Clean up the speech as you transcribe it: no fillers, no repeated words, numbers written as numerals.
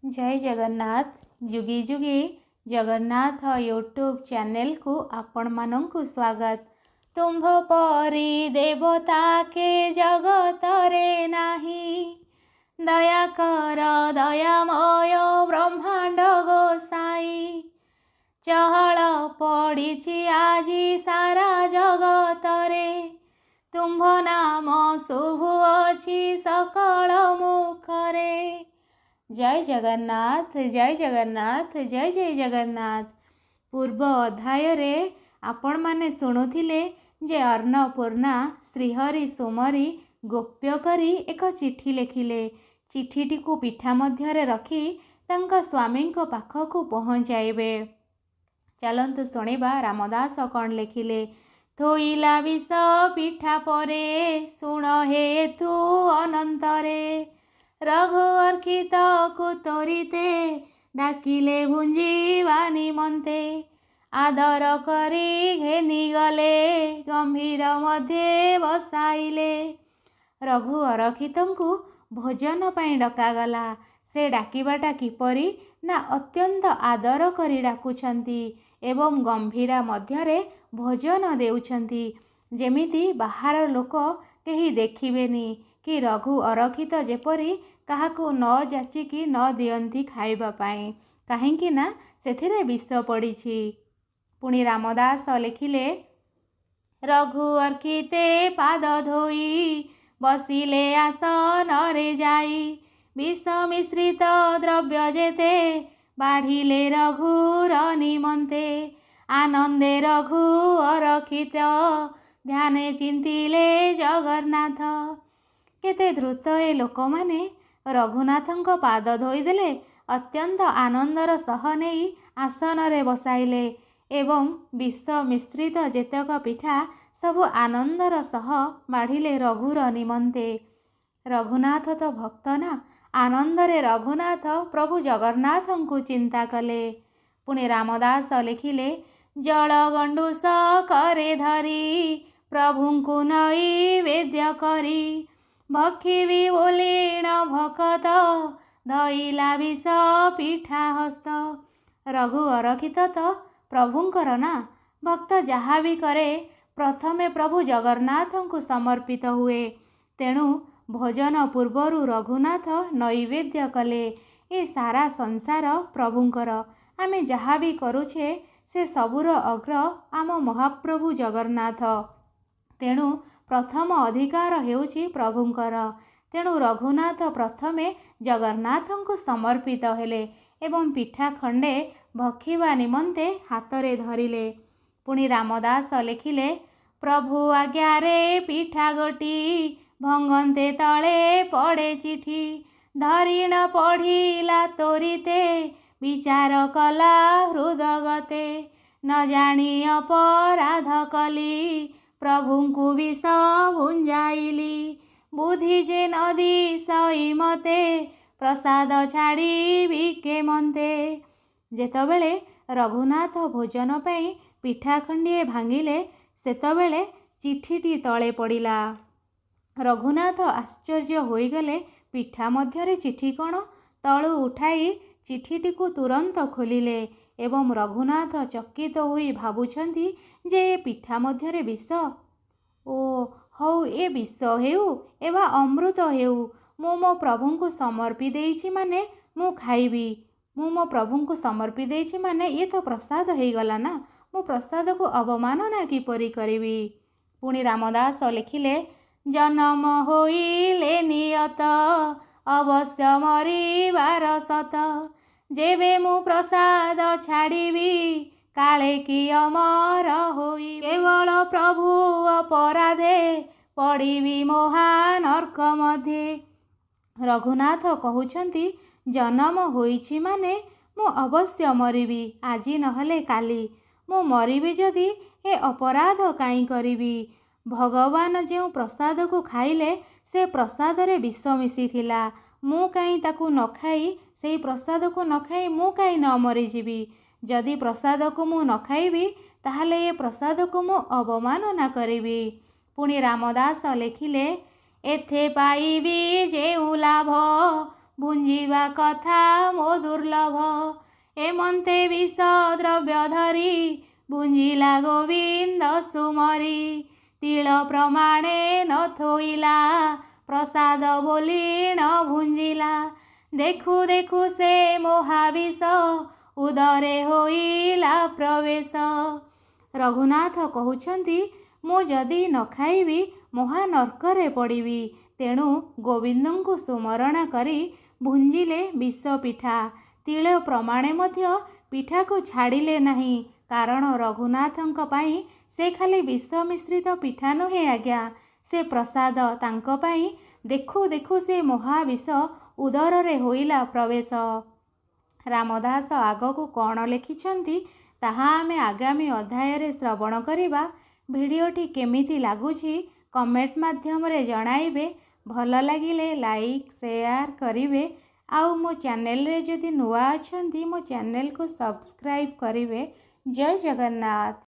ଜୟ ଜଗନ୍ନାଥ। ଯୁଗେ ଯୁଗେ ଜଗନ୍ନାଥ ୟୁଟ୍ୟୁବ୍ ଚ୍ୟାନେଲକୁ ଆପଣମାନଙ୍କୁ ସ୍ୱାଗତ। ତୁମ୍ଭ ପରି ଦେବତା କେ ଜଗତରେ ନାହିଁ, ଦୟା କର ଦୟାମୟ ବ୍ରହ୍ମାଣ୍ଡ ଗୋସାଇ। ଚହଳ ପଡ଼ିଛି ଆଜି ସାରା ଜଗତରେ, ତୁମ୍ଭ ନାମ ଶୁଭୁଅଛି ସକଳ ମୁଖରେ। ଜୟ ଜଗନ୍ନାଥ, ଜୟ ଜଗନ୍ନାଥ, ଜୟ ଜୟ ଜଗନ୍ନାଥ। ପୂର୍ବ ଅଧ୍ୟାୟରେ ଆପଣମାନେ ଶୁଣୁଥିଲେ ଯେ ଅନ୍ନପୂର୍ଣ୍ଣା ଶ୍ରୀହରି ସୁମରି ଗୋପ୍ୟ କରି ଏକ ଚିଠି ଲେଖିଲେ। ଚିଠିଟିକୁ ପିଠା ମଧ୍ୟରେ ରଖି ତାଙ୍କ ସ୍ୱାମୀଙ୍କ ପାଖକୁ ପହଞ୍ଚାଇବେ। ଚାଲନ୍ତୁ ଶୁଣିବା ରାମଦାସ କ'ଣ ଲେଖିଲେ। ଥୋଇଲା ବିଷ ପିଠା ପରେ, ଶୁଣ ହେତୁ ଅନନ୍ତରେ। ରଘୁ ଅର୍ଖିତକୁ ତୋରିତେ ଡାକିଲେ ଭୁଞ୍ଜିବା ନିମନ୍ତେ। ଆଦର କରି ଘେନି ଗଲେ, ଗମ୍ଭୀର ମଧ୍ୟେ ବସାଇଲେ। ରଘୁ ଅରକ୍ଷିତଙ୍କୁ ଭୋଜନ ପାଇଁ ଡକାଗଲା। ସେ ଡାକିବାଟା କିପରି ନା ଅତ୍ୟନ୍ତ ଆଦର କରି ଡାକୁଛନ୍ତି ଏବଂ ଗମ୍ଭୀରା ମଧ୍ୟରେ ଭୋଜନ ଦେଉଛନ୍ତି, ଯେମିତି ବାହାର ଲୋକ କେହି ଦେଖିବେନି କି ରଘୁ ଅରକ୍ଷିତ ଯେପରି କାହାକୁ ନ ଯାଚିକି ନ ଦିଅନ୍ତି ଖାଇବା ପାଇଁ, କାହିଁକି ନା ସେଥିରେ ବିଷ ପଡ଼ିଛି। ପୁଣି ରାମଦାସ ଲେଖିଲେ, ରଘୁ ଅର୍ଖିତେ ପାଦ ଧୋଇ ବସିଲେ ଆସନରେ ଯାଇ। ବିଷ ମିଶ୍ରିତ ଦ୍ରବ୍ୟ ଯେତେ ବାଢ଼ିଲେ ରଘୁର ନିମନ୍ତେ। ଆନନ୍ଦେ ରଘୁ ଅରକ୍ଷିତ ଧ୍ୟାନେ ଚିନ୍ତିଲେ ଜଗନ୍ନାଥ। କେତେ ଦ୍ରୁତ ଏ ଲୋକମାନେ ରଘୁନାଥଙ୍କ ପାଦ ଧୋଇଦେଲେ, ଅତ୍ୟନ୍ତ ଆନନ୍ଦର ସହ ନେଇ ଆସନରେ ବସାଇଲେ ଏବଂ ବିଷ ମିଶ୍ରିତ ଯେତକ ପିଠା ସବୁ ଆନନ୍ଦର ସହ ବାଢ଼ିଲେ ରଘୁର ନିମନ୍ତେ। ରଘୁନାଥ ତ ଭକ୍ତ ନା, ଆନନ୍ଦରେ ରଘୁନାଥ ପ୍ରଭୁ ଜଗନ୍ନାଥଙ୍କୁ ଚିନ୍ତା କଲେ। ପୁଣି ରାମଦାସ ଲେଖିଲେ, ଜଳ ଗଣ୍ଡୁଷ କରେ ଧରି ପ୍ରଭୁଙ୍କୁ ନୈବେଦ୍ୟ କରି। ଭକ୍ଷିବି ବୋଲିଣ ଭକତ ଧଇଲା ବିଷ ପିଠା ହସ୍ତ। ରଘୁ ଅରକ୍ଷିତ ତ ପ୍ରଭୁଙ୍କର ନା, ଭକ୍ତ ଯାହା ବି କରେ ପ୍ରଥମେ ପ୍ରଭୁ ଜଗନ୍ନାଥଙ୍କୁ ସମର୍ପିତ ହୁଏ। ତେଣୁ ଭୋଜନ ପୂର୍ବରୁ ରଘୁନାଥ ନୈବେଦ୍ୟ କଲେ। ଏ ସାରା ସଂସାର ପ୍ରଭୁଙ୍କର। ଆମେ ଯାହା ବି କରୁଛେ ସେ ସବୁର ଅଗ୍ର ଆମ ମହାପ୍ରଭୁ ଜଗନ୍ନାଥ। ତେଣୁ ପ୍ରଥମ ଅଧିକାର ହେଉଛି ପ୍ରଭୁଙ୍କର। ତେଣୁ ରଘୁନାଥ ପ୍ରଥମେ ଜଗନ୍ନାଥଙ୍କୁ ସମର୍ପିତ ହେଲେ ଏବଂ ପିଠା ଖଣ୍ଡେ ଭକ୍ଷିବା ନିମନ୍ତେ ହାତରେ ଧରିଲେ। ପୁଣି ରାମଦାସ ଲେଖିଲେ, ପ୍ରଭୁ ଆଜ୍ଞାରେ ପିଠା ଗୋଟି ଭଙ୍ଗନ୍ତେ ତଳେ ପଡ଼େ ଚିଠି। ଧରିଣ ପଢ଼ିଲା ତୋରିତେ ବିଚାର କଲା ହୃଦଗତେ। ନ ଜାଣି ଅପରାଧ କଲି, ପ୍ରଭୁଙ୍କୁ ବିଷ ଭୁଞ୍ଜାଇଲି। ବୁଦ୍ଧି ଯେ ନ ଦିଶଇ ମତେ, ପ୍ରସାଦ ଛାଡ଼ିବି କେମନ୍ତେ। ଯେତେବେଳେ ରଘୁନାଥ ଭୋଜନ ପାଇଁ ପିଠା ଖଣ୍ଡିଏ ଭାଙ୍ଗିଲେ, ସେତେବେଳେ ଚିଠିଟି ତଳେ ପଡ଼ିଲା। ରଘୁନାଥ ଆଶ୍ଚର୍ଯ୍ୟ ହୋଇଗଲେ, ପିଠା ମଧ୍ୟରେ ଚିଠି କ'ଣ? ତଳୁ ଉଠାଇ ଚିଠିଟିକୁ ତୁରନ୍ତ ଖୋଲିଲେ ଏବଂ ରଘୁନାଥ ଚକିତ ହୋଇ ଭାବୁଛନ୍ତି ଯେ ଏ ପିଠା ମଧ୍ୟରେ ବିଷ। ଓ ହଉ, ଏ ବିଷ ହେଉ ଏବା ଅମୃତ ହେଉ, ମୁଁ ମୋ ପ୍ରଭୁଙ୍କୁ ସମର୍ପି ଦେଇଛି ମାନେ ମୁଁ ଖାଇବି। ମୁଁ ମୋ ପ୍ରଭୁଙ୍କୁ ସମର୍ପି ଦେଇଛି ମାନେ ଇଏ ତ ପ୍ରସାଦ ହେଇଗଲା ନା, ମୁଁ ପ୍ରସାଦକୁ ଅବମାନନା କିପରି କରିବି? ପୁଣି ରାମଦାସ ଲେଖିଲେ, ଜନମ ହୋଇଲେ ନିୟତ ଅବଶ୍ୟ ମରିବାର ସତ। ଯେବେ ମୁଁ ପ୍ରସାଦ ଛାଡ଼ିବି, କାଳେ କି ଅମର ହୋଇ। କେବଳ ପ୍ରଭୁ ଅପରାଧେ ପଡ଼ିବି ମହାନର୍କ ମଧ୍ୟେ। ରଘୁନାଥ କହୁଛନ୍ତି, ଜନମ ହୋଇଛି ମାନେ ମୁଁ ଅବଶ୍ୟ ମରିବି, ଆଜି ନହେଲେ କାଲି। ମୁଁ ମରିବି ଯଦି ଏ ଅପରାଧ କାହିଁ କରିବି? ଭଗବାନ ଯେଉଁ ପ୍ରସାଦକୁ ଖାଇଲେ ସେ ପ୍ରସାଦରେ ବିଷ ମିଶିଥିଲା, ମୁଁ କାହିଁ ତାକୁ ନ ଖାଇ, ସେଇ ପ୍ରସାଦକୁ ନ ଖାଇ ମୁଁ କାହିଁ ନ ମରିଯିବି? ଯଦି ପ୍ରସାଦକୁ ମୁଁ ନ ଖାଇବି, ତାହେଲେ ଏ ପ୍ରସାଦକୁ ମୁଁ ଅବମାନନା କରିବି। ପୁଣି ରାମଦାସ ଲେଖିଲେ, ଏଥେ ପାଇବି ଯେଉଁ ଲାଭ ଭୁଞ୍ଜିବା କଥା ମୋ ଦୁର୍ଲଭ। ଏମନ୍ତେ ବିଷ ଦ୍ରବ୍ୟ ଧରି ଭୁଞ୍ଜିଲା ଗୋବିନ୍ଦ ସୁମରି। ତିଳ ପ୍ରମାଣେ ନ ଥୋଇଲା, ପ୍ରସାଦ ବୋଲି ନ ଭୁଞ୍ଜିଲା। ଦେଖୁ ଦେଖୁ ସେ ମହାବିଷ ଉଦରେ ହୋଇଲା ପ୍ରବେଶ। ରଘୁନାଥ କହୁଛନ୍ତି, ମୁଁ ଯଦି ନ ଖାଇବି ମହାନର୍କରେ ପଡ଼ିବି। ତେଣୁ ଗୋବିନ୍ଦଙ୍କୁ ସୁମରଣା କରି ଭୁଞ୍ଜିଲେ ବିଷ ପିଠା। ତିଳ ପ୍ରମାଣେ ମଧ୍ୟ ପିଠାକୁ ଛାଡ଼ିଲେ ନାହିଁ, କାରଣ ରଘୁନାଥଙ୍କ ପାଇଁ ସେ ଖାଲି ବିଷ ମିଶ୍ରିତ ପିଠା ନୁହେଁ ଆଜ୍ଞା, ସେ ପ୍ରସାଦ ତାଙ୍କ ପାଇଁ। ଦେଖୁ ଦେଖୁ ସେ ମହାବିଷ ଉଦରରେ ହୋଇଲା ପ୍ରବେଶ। ରାମଦାସ ଆଗକୁ କ'ଣ ଲେଖିଛନ୍ତି ତାହା ଆମେ ଆଗାମୀ ଅଧ୍ୟାୟରେ ଶ୍ରବଣ କରିବା। ଭିଡ଼ିଓଟି କେମିତି ଲାଗୁଛି କମେଣ୍ଟ ମାଧ୍ୟମରେ ଜଣାଇବେ। ଭଲ ଲାଗିଲେ ଲାଇକ୍ ସେୟାର କରିବେ, ଆଉ ମୋ ଚ୍ୟାନେଲରେ ଯଦି ନୂଆ ଅଛନ୍ତି ମୋ ଚ୍ୟାନେଲକୁ ସବସ୍କ୍ରାଇବ୍ କରିବେ। ଜୟ ଜଗନ୍ନାଥ।